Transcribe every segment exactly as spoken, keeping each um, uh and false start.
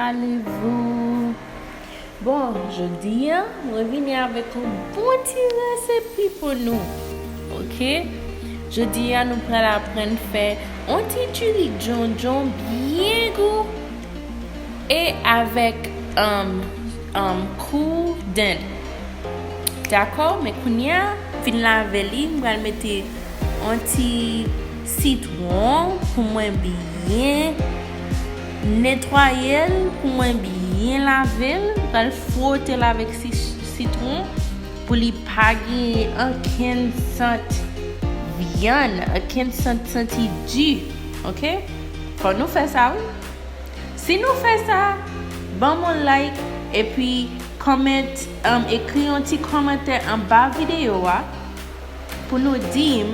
Allez-vous? Bon, jodi a, mwen vini avèk yon bon ti resepi pou nou. Oke? Jodi a, nou pral aprann fè yon ti diri djondjon byen gou e avèk, um, um, kou dend. Dakò? Men kounye a, m fin lave li, m pral mete yon ti sitwon pou mwen byen netwaye l, pou mwen byen lave l. M pral fwote l avèk si-, sitwon pou li pa gen okenn sant vyann, okenn sant santi di. Oke? Fò nou fè sa, wi. Si nou fè sa, ban m yon like, epi comment, um, ekri yon ti kòmantè anba videyo a pou nou di m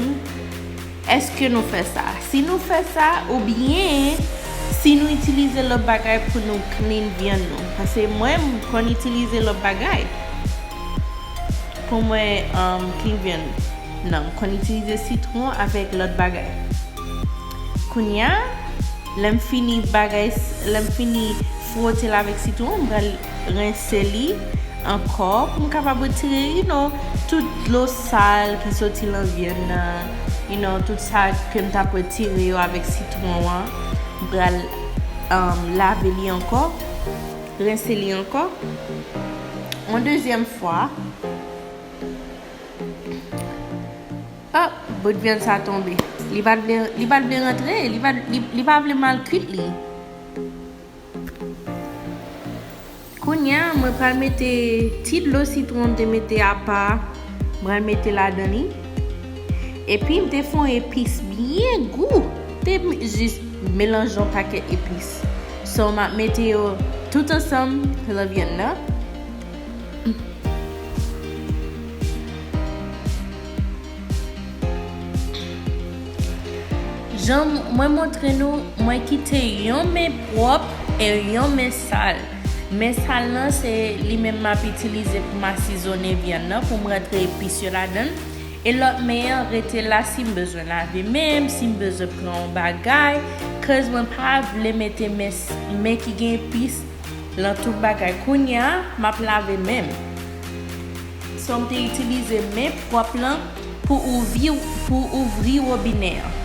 èske nou fè sa. Si nou fè sa, oubyen si nou itilize lòt bagay pou nou clean vyann nou. Paske mwen, m konn itilize lòt bagay pou mwen, um, clean vyann. Non, m konn itilize sitwon avèk lòt bagay. Kounye a, lè m fini bagay, lè m fini fwote l avèk sitwon, m pral rense li ankò pou m kapab retire, you know, tout dlo sal ki soti nan vyann nan, you know, tout sa ke m t ap retire yo avèk sitwon an. M pral, um, lave li ankò, rense li ankò. Yon dezyèm fwa. Oh, bout vyann sa tonbe. Li pa t vle, li pa t vle rantre, li pa, li, li pa vle mal kuit li. Kounye a, mwen pral mete ti dlo sitwon m te mete apa, mwen pral mete ladan li. Epi m te fè yon epis byen gou. Te m-, jis melanje yon pakèt epis. So, m ap mete yo tout ansanm nan vyann nan. Jan mwen montre nou, mwen kite yon men pwòp e yon men sal. Men sal nan, se li menm m ap itilize pou m asizonnen vyann nan, pou m rantre epis yo ladan l. E lòt men an rete la si m bezwen lave men m, si m bezwen pran yon bagay, cause mwen pa vle mete men s-, men ki gen epis lan tout bagay. Kounye a, m ap lave men m. So, m te itilize men pwòp lan pou ouvri, pou ouvri wobinè an.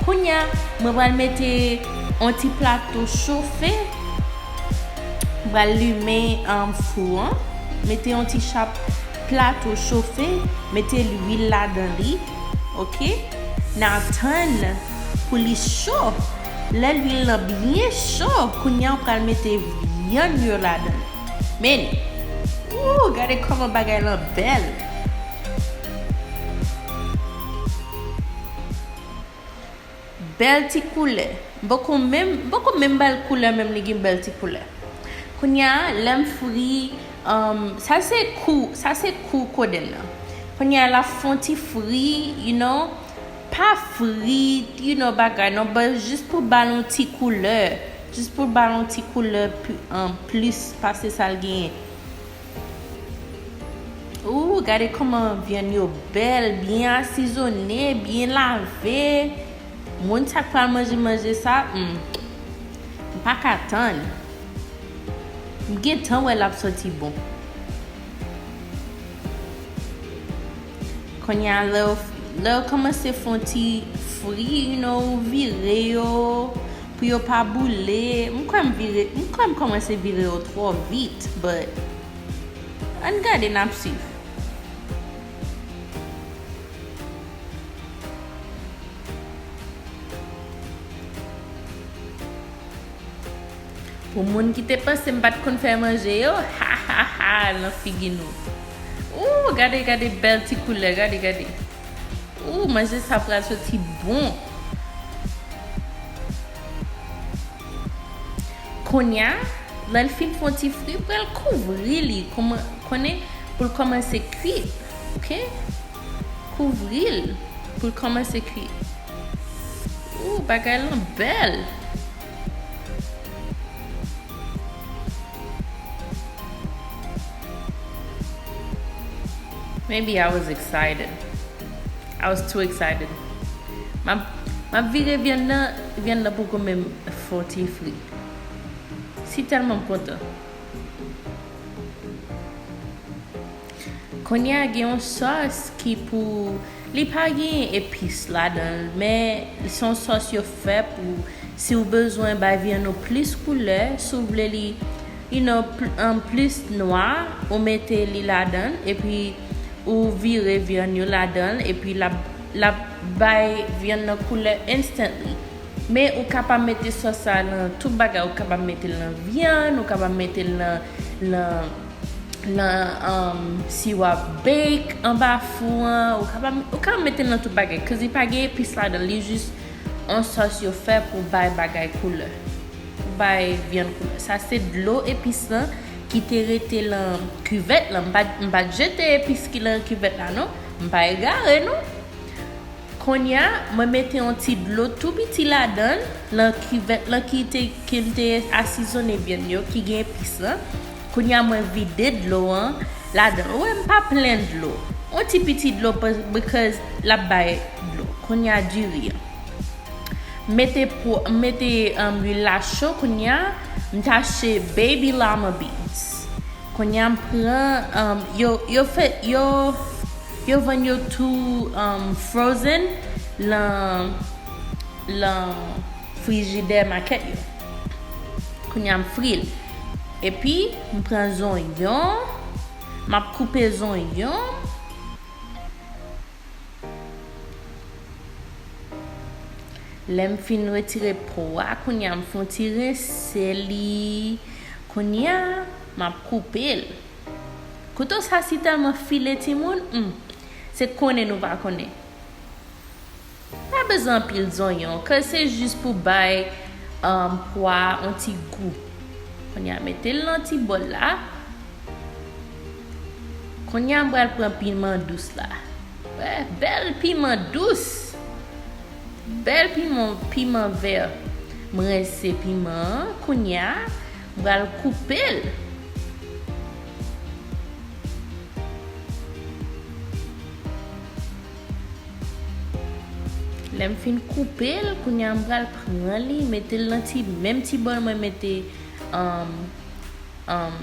Kounye a, mwen pral mete yon ti plato chofe. M pral limen, um, fou an. Mete yon ti chap plato chofe. Mete lwil ladan li. Oke? N a tann pou li cho. Lè lwil lan byen cho, kounye a w pral mete vyann yo ladan. Men, ooh, gade kòman bagay lan bèl. Bèl ti koulè. M poko menm, m poko menm ba l koulè, menm li gen bèl ti koulè. Kounye a, lè m fri, um, sa se kou, sa se kou kodenn nan. Kounye a, l ap fè yon ti fri, you know, pa fri, you know, bagay, non, but jis pou ba l yon ti koulè. Jis pou ba l yon ti koulè pi-, an plis pase sa l genyen. Ooh, gade kòman vyann yo bèl, byen asizonnen, byen lave. Moun sa k pral manje manje sa, hmm, m pa ka tann. M gentan wè l ap santi bon. Kounye a, lè yo, lè yo kòmanse fè yon ti fri, you know, ou vire yo pou yo pa boule. M kwè m vire, m kwè m kòmanse vire yo twò vit, but ann gade, n ap swiv. Pou moun ki te panse m pa t konn fè manje yo, ha, ha, ha, nan figi nou. Ooh, gade, gade bèl ti koulè, gade, gade. Ooh, manje sa pral soti bon. Kounye a, lè l fin fè yon ti fri, pral kouvri li, kòman, konnen pou l kòmanse kuit, oke? Kouvri l pou l kòmanse kuit. Ooh, bagay lan bèl. Maybe I was excited. I was too excited. M ap, m ap vire vyann nan, vyann nan poko menm fè yon ti fri. Si tèlman m kontan. Kounye a gen yon sòs ki pou, li pa gen epis ladan l, men se yon sòs yo fè pou, si w bezwen bay vyann ou plis koulè, si w vle li, you know, pl- um, plis nwa, ou mete li ladan l, epi ou vire vyann yo ladan l, epi l ap, l ap bay vyann nan koulè instantly. Men ou kapab mete sòs sa nan tout bagay, ou kapab mete l nan vyann, ou kapab mete l nan, nan, nan um, si w ap bake anba fou an, ou kapab, ou kapab mete l nan tout bagay, cause li pa gen epis ladan, li jis yon sòs yo fè pou bay bagay koulè, pou bay vyann koulè. Sa se dlo epis lan ki te rete nan kivèt lan, m pa, m pa t jete epis ki nan kivèt la non, m pa egare non. Kounye a, mwen mete yon ti dlo tou piti ladan l, nan kivèt lan ki te, ke m te asizone vyann yo, ki gen epis lan. Kounye a, mwen vide dlo an ladan l. Ou wè, m pa plen dlo. Yon ti piti dlo, pa- because l ap bay dlo. Kounye a, diri an. Mete po, mete um, lwil la cho, kounye a, m tache baby lima beans. Kounye a m pran, um, yo, yo fè, yo, yo vann yo tou um, frozen lan, lan frijidè makèt yo. Kounye a m fri l. Epi, m pran zonyon, m ap koupe zonyon. Lè m fin retire po a, kounye a m fè yon ti rense li. Kounye a, m ap koupe l. Kouto sa si tèlman file timoun, hmm, se konnen nou pa konnen. Pa bezwen anpil zonyon, ke se jis pou bay um, pwa a yon ti gou. Kounye a, mete l nan ti bòl la. Kounye a, m pral pran piman dous la. Wè, bèl piman dous. Bèl piman, piman vè. M rense piman an. Kounye a, m pral koupe l. Lè m fin koupe l, kounye a m pral pran li, mete l nan ti, menm ti bòl mwen mete um, um,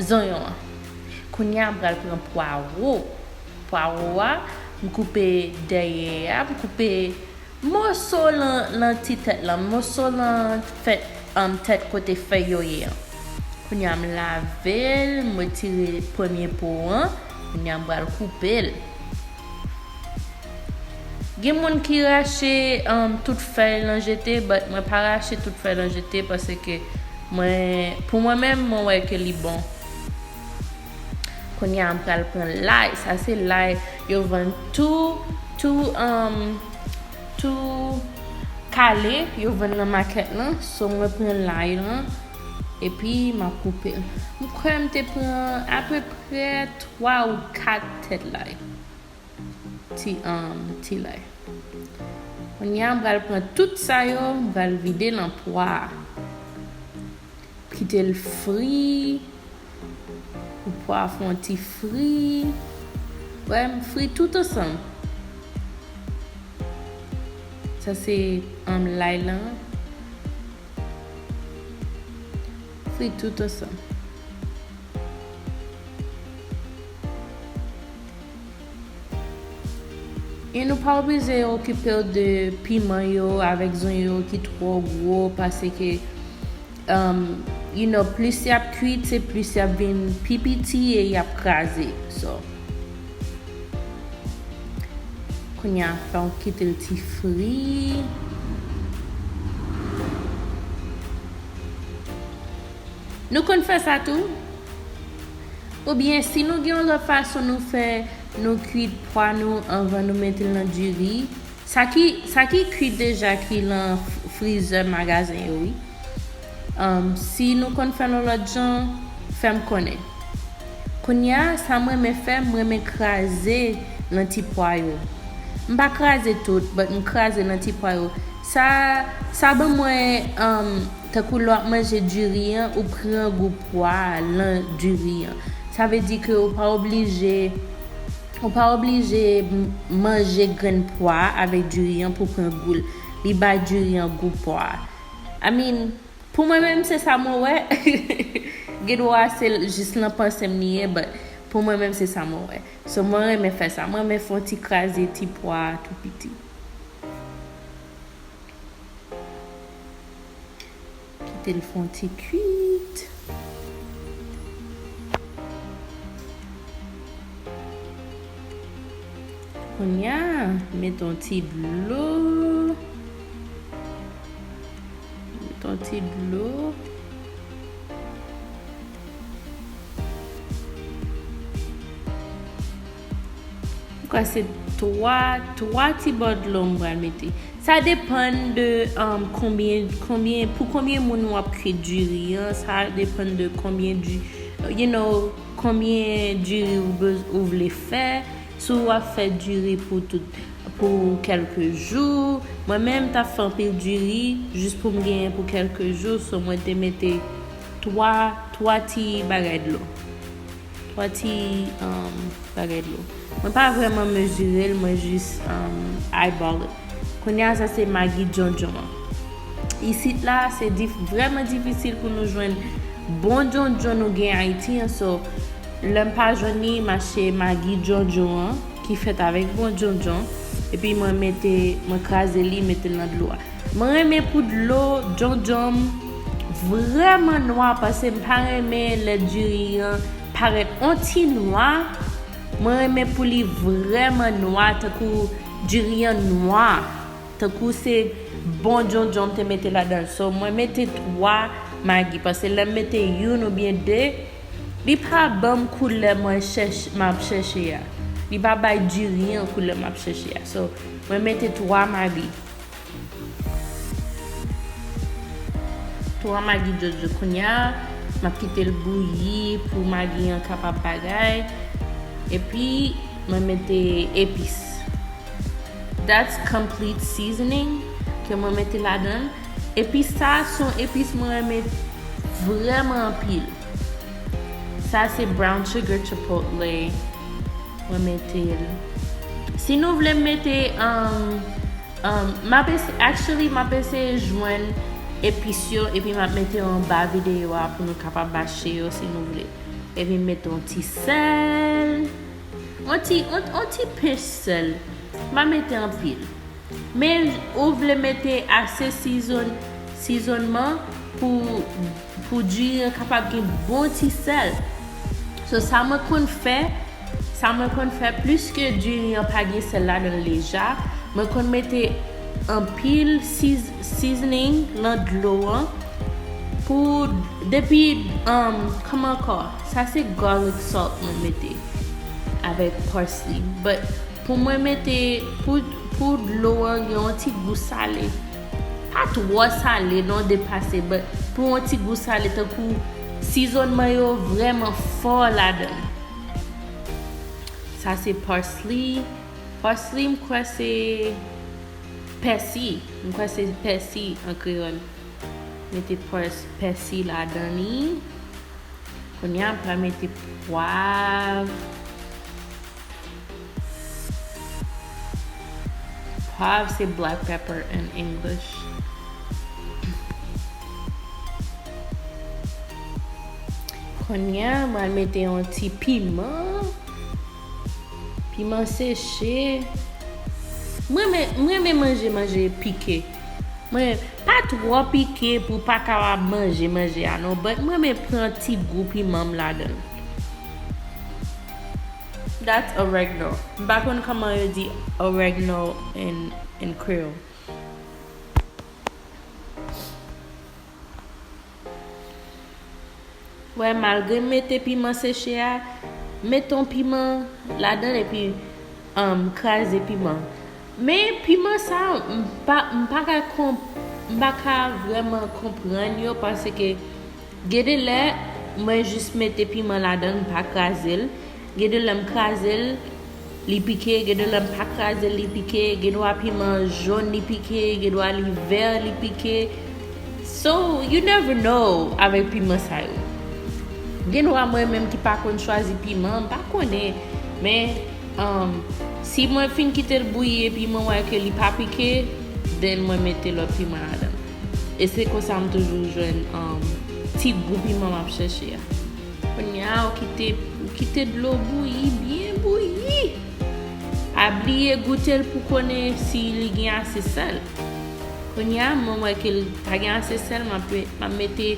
zonyon an. Kounye a m pral pran pwawo. Pwawo a, m koupe dèyè a, m koupe moso lan, lan ti tèt lan, moso lan fè, um, tèt kote fèy yo ye an. Kounye a m lave l, m retire premye po an, kounye a m pral koupe l. Gen moun ki rache um, tout fèy lan jete, but mwen pa rache tout fèy lan jete paske mwen, pou mwen menm, mwen wè ke li bon. Kounye a m pral pran lay, sa se lay yo vann tou, tou, um, tou kale, yo vann nan makèt lan. So mwen pran lay lan, epi m ap koupe l. M kwè m te pran apeprè twa ou kat tèt lay. Ti, um, ti lay. Kounye a, m pral pran tout sa yo, m pral vide nan pwa a. Kite l fri. Pou pwa a fè yon ti fri. Wè, m fri tout ansanm. Sa se, um, lay lan. Fri tout ansanm. E nou pa oblije okipe w de piman yo avèk zonyon yo ki twò gwo, paske, um, you know, plis y ap kwit, se plis y ap vin pi piti e y ap kraze. So, kounye a, fè w kite l ti fri. Nou konn fè sa tou. Oubyen, si nou gen yon lòt fason nou fè, nou kwit pwa nou anvan nou mete l nan diri. Sa ki, sa ki kwit deja ki lan f- frizè magazen yo, wi. Um, si nou konn fè l yon lòt jan, fè m konnen. Kounye a, sa m renmen fè, m renmen kraze lan ti pwa yo. M pa kraze tout, but m kraze lan ti pwa yo. Sa, sa ban mwen, um, tankou lè w ap manje diri an, ou pran gou pwa a lan diri an. Sa vle di ke ou pa oblije, ou pa oblije m- manje grenn pwa a avèk diri an pou pran gou l. Li bay diri an gou pwa a. I mean, Pou mwen menm, se sa mwen wè. Gen dwa se l- jis nan panse m li ye, but pou mwen menm, se sa mwen wè. So, mwen renmen fè sa. Mwen renmen fè yon ti kraze ti pwa tou piti. Kite l fè yon ti kuit. Kounye a, mete yon ti dlo. Mete yon ti dlo. M kwè se twa, twa ti bò dlo m pral mete. Sa depann de, um, konbyen, konbyen, pou konbyen moun w ap kwit diri an. Sa depann de konbyen di, you know, konbyen diri ou, bez- ou vle fè. Si w ap fè diri pou tout, pou kèlke jou, mwen menm, m t ap fè anpil diri, jis pou m genyen pou kèlke jou. So, mwen te mete twa, twa ti bagay dlo. Twa ti, um, bagay dlo. Mwen pa vrèman mezire l, mwen jis, um, eyeball it. Kounye a, sa se magi djondjon an. Isit la, se dif- vrèman difisil pou nou jwenn bon djondjon nou gen Ayiti an. So, lè m pa jwenn li, m achte magi djondjon an, ki fèt avèk bon djondjon. Epi mwen mete, mwen kraze li, mete l nan dlo a. Mwen renmen pou dlo djondjon m vrèman nwa, paske m pa renmen lè diri an parèt on ti nwa. Mwen renmen pou li vrèman nwa, tankou diri an nwa. Tankou se bon djondjon m te mete ladan l. So, mwen mete twa magi, paske lè m mete youn oubyen de, li pa ban m koulè mwen chèch- m ap chèche a. Li pa bay diri an koulè m ap chèche a. So, mwen mete twa magi. Twa magi djondjon. Kounye a, m ap kite l bouyi pou magi an kapab bagay. Epi, mwen mete epis. That's complete seasoning ke mwen mete ladan l. Epis sa, se yon epis mwen renmen vrèman anpil. Sa se brown sugar chipotle. Mwen mete l. Si nou vle m mete, um, um, m ap ese- actually, m ap eseye jwenn epis yo, epi m ap mete yo anba videyo a pou nou kapab achte yo si nou vle. Epi m mete yon ti sèl, yon ti, yon, yon ti pinch sèl. M pa mete anpil. Men ou vle mete ase sizon- sizonman pou, pou diri an kapab gen bon ti sèl. So, sa mwen konn fè, sa mwen konn fè, pliske diri an pa gen sèl ladan l deja, mwen konn mete anpil siz- seasoning nan dlo an pou, depi, um, kòman ankò? Sa se garlic salt mwen mete avèk parsley. But pou mwen mete, pou, pou dlo an gen yon ti gou sale. Pa twò sale, non, depase, but pou yon ti gou sale, tankou sizonman yo vrèman fò ladan l. Sa se parsley. Parsley, m kwè se pèsi. M kwè se pèsi an kreyòl. Mete pès- pèsi ladan li. Kounye a, m pral mete pwav. Pwav se black pepper in English. Kounye a, m pral mete yon ti piman. Piman seche. Mwen renmen, mwen renmen manje, manje pike. Mwen pa twò pike pou pa kapab manje, manje a non, but mwen renmen pran ti gou piman m ladan l. That's oregano. M pa konn kòman yo di oregano in, in Creole. Wè, malgre m mete piman seche a, mete yon piman ladan l epi, um, kraze piman. Men piman sa, m pa, m pa ka konp- m pa ka vrèman konprann yo, paske gen de lè, mwen jis mete piman ladan l, m pa kraze l. Gen de lè m kraze l, li pike, gen de lè m pa kraze l, li pike, gen dwa piman jòn, li pike, gen dwa li vè, li pike. So, you never know avèk piman sa yo. Gen dwa mwen menm ki pa konn chwazi piman, m pa konnen. Men, um, si mwen fin kite l bouyi epi mwen wè ke li pa pike, then mwen mete lòt piman ladan l. E se konsa m toujou jwenn, um, ti gou piman m ap chèche a. Kounye a, ou kite, ou kite dlo bouyi, byen bouyi. Pa bliye goute l pou konnen si li gen ase sèl. Kounye a, mwen wè ke l pa gen ase sèl, m ap, m ap mete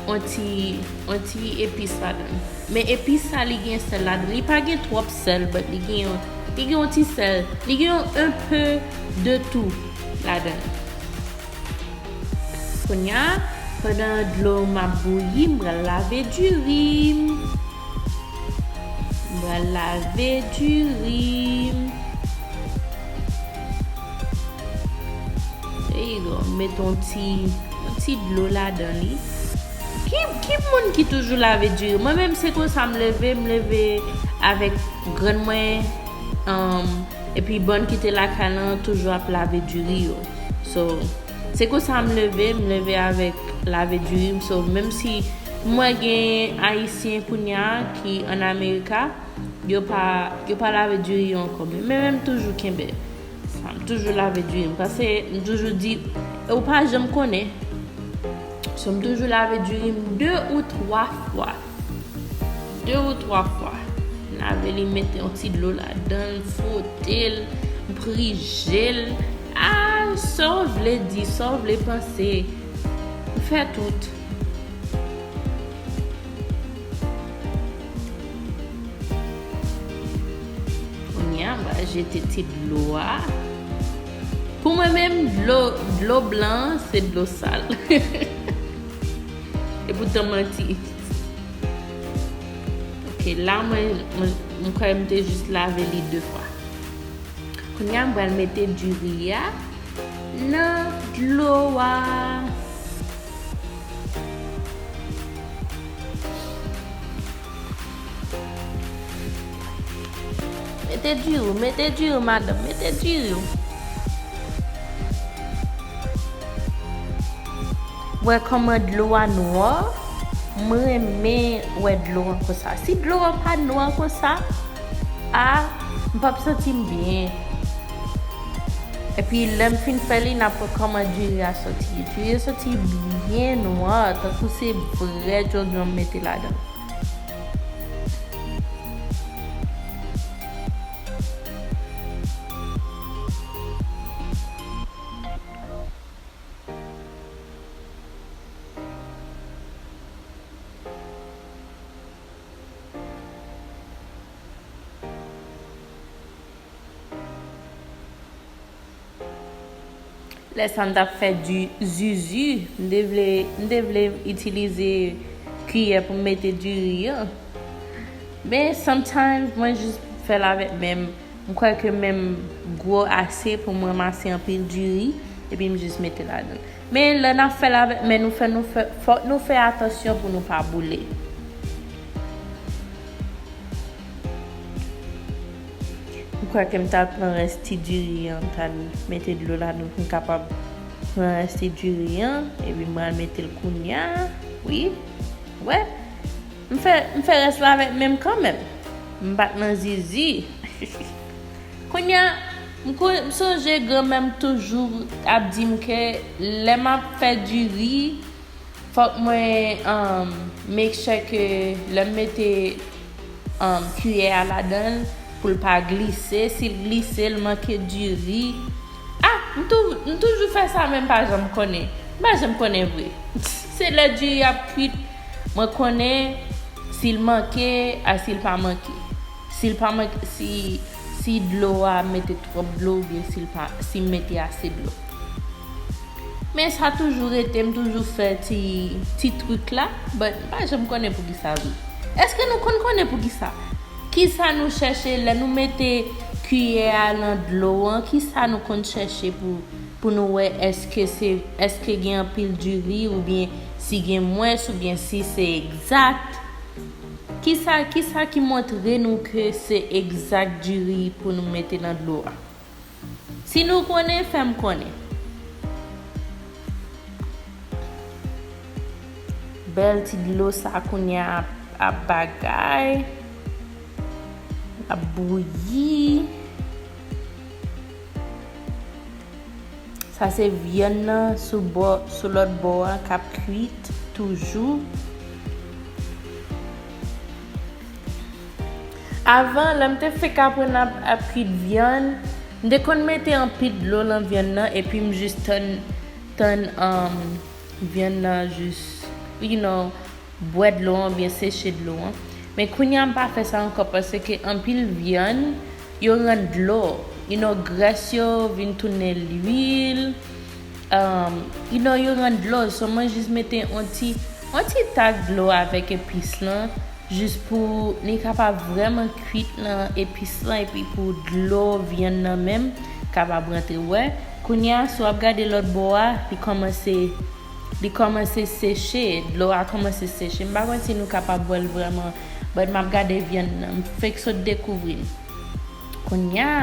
yon ti, yon ti epis ladan l. Men epis sa, li gen sèl ladan l. Li pa gen twòp sèl, but li gen yon, li gen yon ti sèl. Li gen yon un peu de tout ladan l. Kounye a, pandan dlo m ap bouyi, m pral lave diri m. M pral lave diri m. There you go. M met yon ti, yon ti dlo ladan li. Ki, ki moun ki toujou lave diri? Mwen menm, se konsa m leve, m leve avèk grann mwen, um, epi bann ki te lakay lan toujou ap lave diri yo. So, se konsa m leve, m leve avèk lave diri m. So, menm si m wè gen Ayisyen kounye a ki ann Amerika, yo pa, yo pa lave diri yo ankò. Men, men, men m toujou kenbe sa. M toujou lave diri m. Paske m toujou di, ou pa janm konnen. So, m toujou lave diri m de ou twa fwa. De ou twa fwa. M lave li, mete yon ti dlo ladan l, fwote l, m prije l. Ah, sa w vle di, sa w vle panse. M fè tout. Kounye a, m pral jete ti dlo a. Pou mwen menm, dlo, dlo blan an, se dlo sal. E poutan manti. Ok, la mwen, mwen, mwen kwè m te jis lave li de fwa. Kounye a, m pral mete diri a nan dlo a. Mete diri w, mete diri w, madanm, mete diri w. Wè kòman dlo a nwa? M renmen wè dlo a konsa. Si dlo a pa nwa konsa, a, m p ap santi m byen. Epi lè m fin fè li, n ap wè kòman diri a soti. Diri a soti byen nwa, tankou se vrè djondjon m mete ladan. Lè sa m t ap fè di zuzu, m te vle, m te vle itilize kiyè pou m mete diri an. Men sometimes, mwen jis fè l avèk men m. M kwè ke men m gwo ase pou m ranmase anpil diri, epi m jis mete ladan l. Men lè n ap fè l avèk men nou, fè nou fè, fòk nou fè atansyon pou nou pa boule. M kwè ke m t al pran rès ti diri an, m t al mete dlo ladan pou m kapab pran rès ti diri an, epi m pral mete l kounye a. Wi. Wè. M fè, m fè rès la avèk men m kanmenm. M pa t nan zizi. Kounye a, m ko-, m sonje granmè m toujou ap di m ke lè m ap fè diri, fòk mwen, um, make sure ke lè m mete, um, kiyè a ladan l, pou l pa glise. Si l glise, l manke diri. Ah, m tou-, m toujou fè sa, men m pa janm konnen. M pa janm konnen vre. Se lè diri ap kwit, mwen konnen si l manke, a si l pa manke. Si l pa manke, si, si dlo a mete twòp dlo, oubyen si l pa, si m mete ase dlo. Men sa toujou rete, m toujou fè ti, ti trik la, but m pa janm konnen poukisa vre. Èske nou konn konnen poukisa? Kisa nou chèche lè nou mete kiyè a nan dlo an? Kisa nou konn chèche pou, pou nou wè èske se, èske gen anpil diri oubyen si gen mwens oubyen si se egzak? Kisa, kisa ki montre nou ke se egzak diri pou nou mete nan dlo a? Si nou konnen, fè m konnen. Bèl ti dlo sa kounye a ap, ap bagay, ap bouyi. Pase vyann nan sou bò, sou lòt bò a k ap kwit toujou. Avan, lè m te fenk aprann ap, ap kwit vyann, m te konn mete anpil dlo nan vyann nan, epi m jis tann, tann, um, vyann nan jis, you know, bwè dlo an oubyen seche dlo an. Men kounye a m pa fè sa ankò paske anpil vyann, yo rann dlo. You know, grès yo vin tounen lwil. Um, you know, yo rann dlo. So, mwen jis mete yon ti, yon ti tak dlo avèk epis lan, jis pou li kapab vrèman kwit nan epis lan, epi pou dlo vyann nan menm kapab rantre. Wè, kounye a, si w ap gade lòt bò a, li kòmanse, li kòmanse seche, dlo a kòmanse seche. M pa konn si nou kapab wè l vrèman, but m ap gade vyann nan. M fenk sot dekouvri l. Kounye a,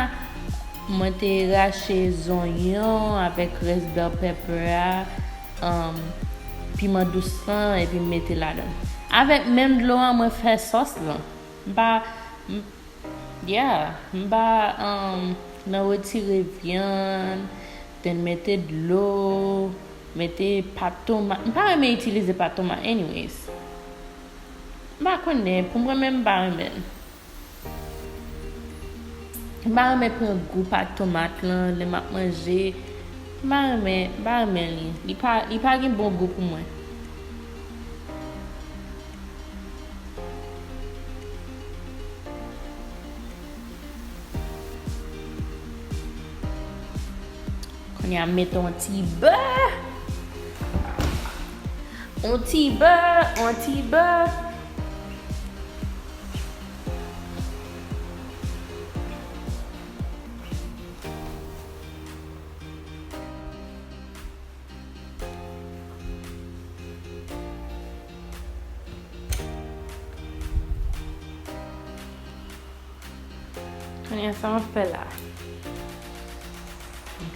mwen te rache zonyon avèk rès bell pepper a, um, piman dous lan, epi m mete ladan. Avèk menm dlo an, mwen fè sòs lan. M pa, m, yeah, m pa, um, nan retire vyann, then mete dlo, mete pat tomat. M pa renmen itilize pat tomat, anyways. M pa konnen, pou mwen menm, m pa renmen l. M pa renmen pran gou pat tomat lan lè m ap manje. M pa renmen, m pa renmen li. Li pa, li pa gen bon gou pou mwen. Kounye a, m mete yon ti bè. Yon ti bè, yon ti bè. Kounye a, sa m ap fè la?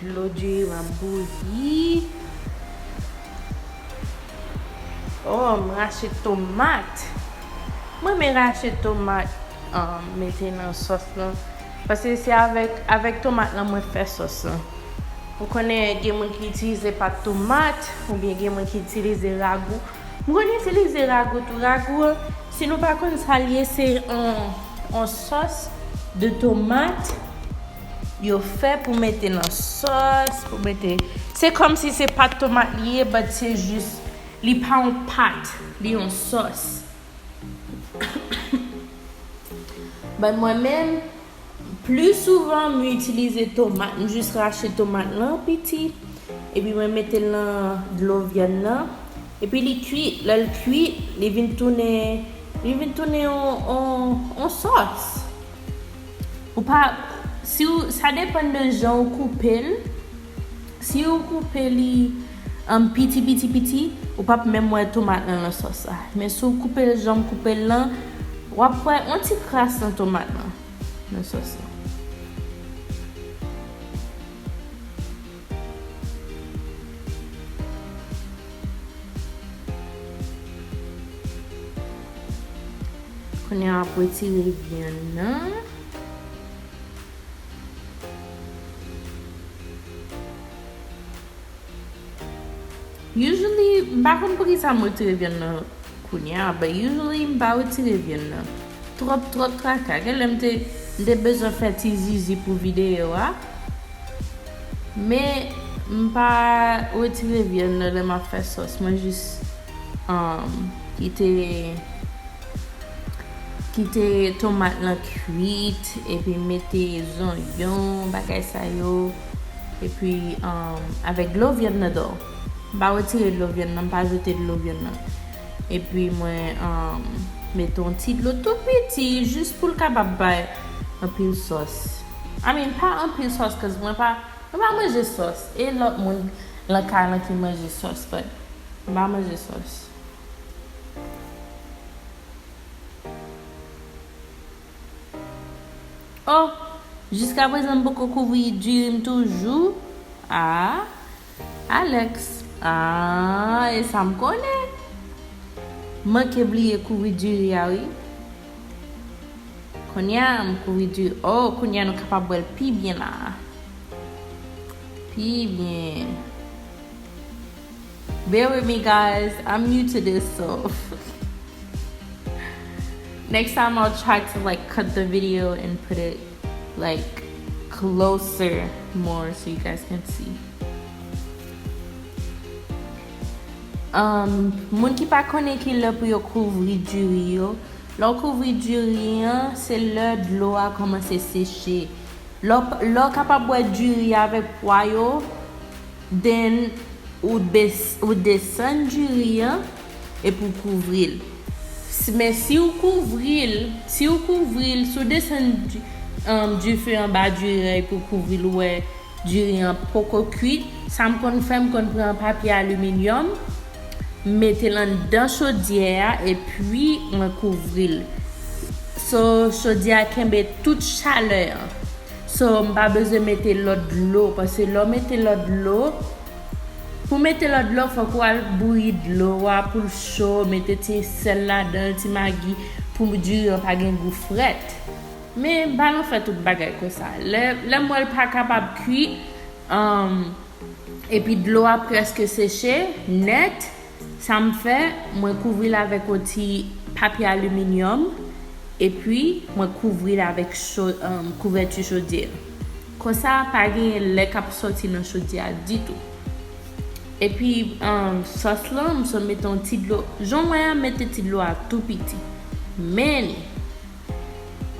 Dlo diri m ap bouyi. Oh, m rache tomat. Mwen renmen rache tomat, um, mete nan sòs lan. Paske se avèk, avèk tomat lan mwen fè sòs lan. Ou konnen gen moun ki itilize pat tomat, oubyen gen moun ki itilize ragou. M konn itilize ragou tou. Ragou an, si nou pa konn sa l ye, se yon, yon sòs de tomat yo fè pou mete nan sòs, pou mete, se kòmsi se pat tomat li ye, but se jis, li pa yon pat, li yon sòs. But mwen menm, pli souvan, m itilize tomat. M jis rache tomat lan piti, epi mwen mete l nan dlo vyann nan. Epi li kwit. Lè l kwit, li vin tounen, li vin tounen yon, yon, yon sòs. Ou pa, si w, sa depann de jan ou koupe l. Si ou koupe li, um, piti, piti, piti, ou p ap menm wè tomat lan nan sòs la. Men si ou koupe l jan m koupe l lan, w ap wè yon ti kras nan tomat lan, nan sòs la. Kounye a, w ap retire vyann nan. Usually, m pa konn poukisa m retire vyann nan kounye a, but usually, m pa retire vyann nan. Twòp, twòp traka. Gen lè m te, m te bezwen fè ti zizi pou videyo a. Men, m pa retire vyann nan lè m ap fè sòs. Mwen jis, um, kite kite tomat lan kwit, epi mete zonyon, bagay sa yo, epi, um, avèk dlo vyann nan dò. M pa retire dlo vyann nan, m pa jete dlo vyann nan. Epi mwen, um, mete yon ti dlo tou piti, jis pou l kapab bay anpil sòs. I mean, pa anpil sòs, cause mwen pa, mwen pa manje sòs. E lòt moun lan kay lan ki manje sòs, but mwen pa manje sòs. Oh, jiskaprezan m poko kouvri diri m toujou. Ah, Alex. Ah, e sa m konnen. Manke bliye kouvri diri a, wi. Kounye a, m kouvri diri. Oh, kounye a, nou kapab wè l pi byen la. Ebyen. Bear with me, guys. I'm new to this, so next time I'll try to, like, cut the video and put it, like, closer more so you guys can see. Um, moun ki pa konnen ki lè pou yo kouvri diri yo, lè w kouvri diri an, se lè dlo a kòmanse seche. Lè w, lè w kapab wè diri avèk pwa yo, then ou, bes, ou desann diri an epi w kouvri l. S- Men si w kouvri l, si w kouvri l, si w desann di- um, dife anba diri an epi w kouvri l, ou wè diri an poko kwit, sa m konn fè, m konn pran papye aliminyòm, m mete l anndan chodyè a, epi mwen kouvri l. So, chodyè a kenbe tout chalè an. So, m pa bezwen mete lòt dlo, paske lè w mete lòt dlo, pou mete lòt dlo, fòk ou al bouyi dlo a pou l cho, mete ti sèl ladan l, ti magi, pou diri an pa gen gou frèt. Men, ba nou fè tout bagay konsa. Lè, lè m wè l pa kapab kwi, um, epi dlo a prèske seche nèt, sa m fè, mwen kouvri l avèk yon ti papye aliminyòm, epi mwen kouvri l avèk cho- um, kouvèti chodyè. Konsa, pa gen lè k ap sòti nan chodyè a ditou. Epi, um, sòs lan, m sot mete yon ti dlo. Jan w wè a, mete ti dlo a tou piti. Men,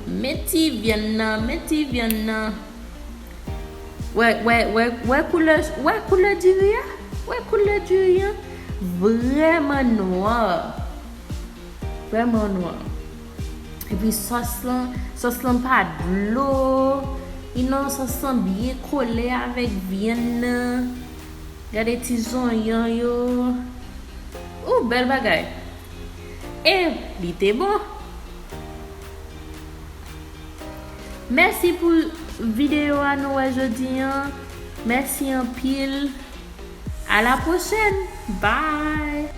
men ti vyann nan, men ti vyann nan. Wè, wè, wè, wè koulè, wè koulè diri a? Wè koulè diri an? Vrèman nwa. Vrèman nwa. Epi sòs lan, sòs lan pa dlo. You know, sòs lan byen kole avèk vyann nan. Gade ti zonyon yo. Ou, bèl bagay. E li te bon. Mèsi pou videyo a nou wè jodi an. Mèsi anpil. À la prochaine. Bye.